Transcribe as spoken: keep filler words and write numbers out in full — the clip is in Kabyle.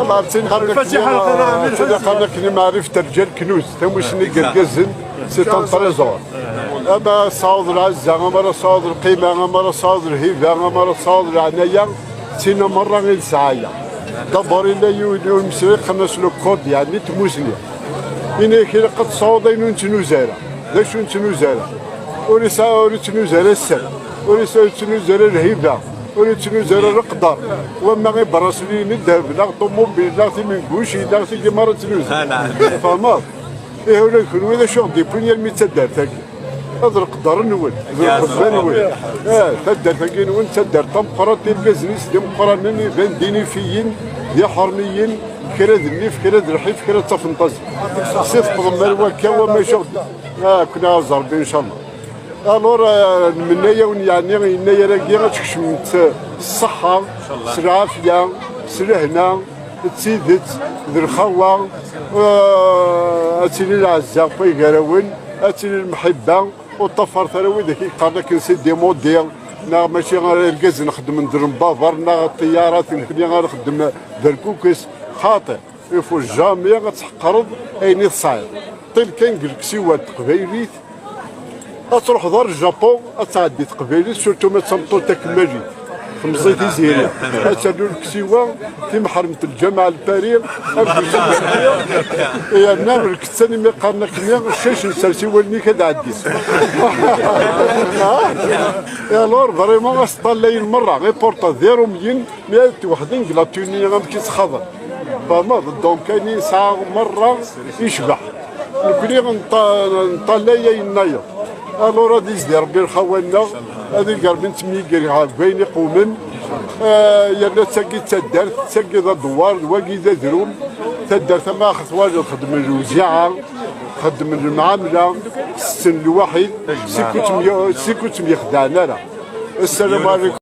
Ama ɣer tin qqaren akken, tin qqaren akken maɛrif terǧa leknuz, tamussni n yergazen, c'est un trésor. Ama tessawḍeḍ lɛezza, ama ara tessawḍeḍ lqima, ama ara tessawḍeḍ lhiba, ama ara tessawḍeḍ leɛnaya, d tinna merra i d ssɛaya. D'abord, yella yiwen n umeslay qqaren-as le code, yeɛni n tmussni. Ini-ak ilaq ad tessawḍeḍ ayen ur nettnuzu ara. D acu ur nettnuzu ara? Ur yesɛi, ur yettnuzu ara sser, ur yesɛi, ur yettnuzu ara lhiba, ur yettnuzu ara leqder. Wamma iberrasliyen n ddheb, neɣ ṭumubil, neɣ timengucin, neɣ tigi merra ttnuzu. Tfehmeḍ? Ihi ula d kenwi d acu i ɣ-d-yewwin armi d taddart-agi? D leqder-nwen, d lqebba-nwen. Ah, taddart-agi-nwen d taddart tameqqrant, irgazen-is d imeqqranen, iban d inifiyen, d iḥermiyen, kra d nnif, kra d lḥif, kra d tafenṭazit. Si tqeḍem ar wakka, wama icuɣ, ah, ken-aɣ Rebbi, ncallah. Alors, ah, nmenna-yawen, yeɛni, yennayer-agi ad tkecmemt s ṣṣeḥḥa, s lɛafya, s lehna, d tidet, d lxawa, ah, ad tili lɛezza ɣef way gar-awen, ad tili lemḥibba, ur ṭṭafret ara widak i yeqqaren akken c'est démodé, neɣ mačči ara irgazen xeddmen d lembaber, neɣ ṭṭiyarat, nekkni ara nxeddem berkukes. Xaṭi, il faut jamais ad tḥeqqreḍ ayen i tesɛiḍ. Ṭṭil kan deg leksiwa n teqbaylit, ad truḥeḍ ar Japun, ad tɛeddi teqbaylit, surtout ma d tameṭṭut takemmalit. Temẓi Tiziri. Ad ternu leksiwa, timḥermt n lǧameɛ n Paris, akked yerna lkettan imi qqaren akken ccac n sers i wallen-ik ad ɛeddin. Et alors, vraiment, ad s-ṭṭalayen merra, i porta d iṛumyen, mi ad t-weḥden deg la tenue amek i ttxaḍen. Tfehmeḍ? Donc, ayen i nesɛa merra yecbeḥ. Nekkni nṭa-, nṭalay ayen nnayeḍ. Alors, ad izdi Rebbi lxawa-nneɣ, ad ig Rebbi nettemyiger ɣef wayen iqewmen. Eh, yerna d tagi d taddart, d tagi d adewwar, d wagi d adrum. Taddart ama ax twaliḍ xeddmen lewziɛa, xeddmen lemɛamla, setten lwaḥid, si ku ttemye-, si ku ttemyexdaɛen ara. Ssalamu ɛlikum.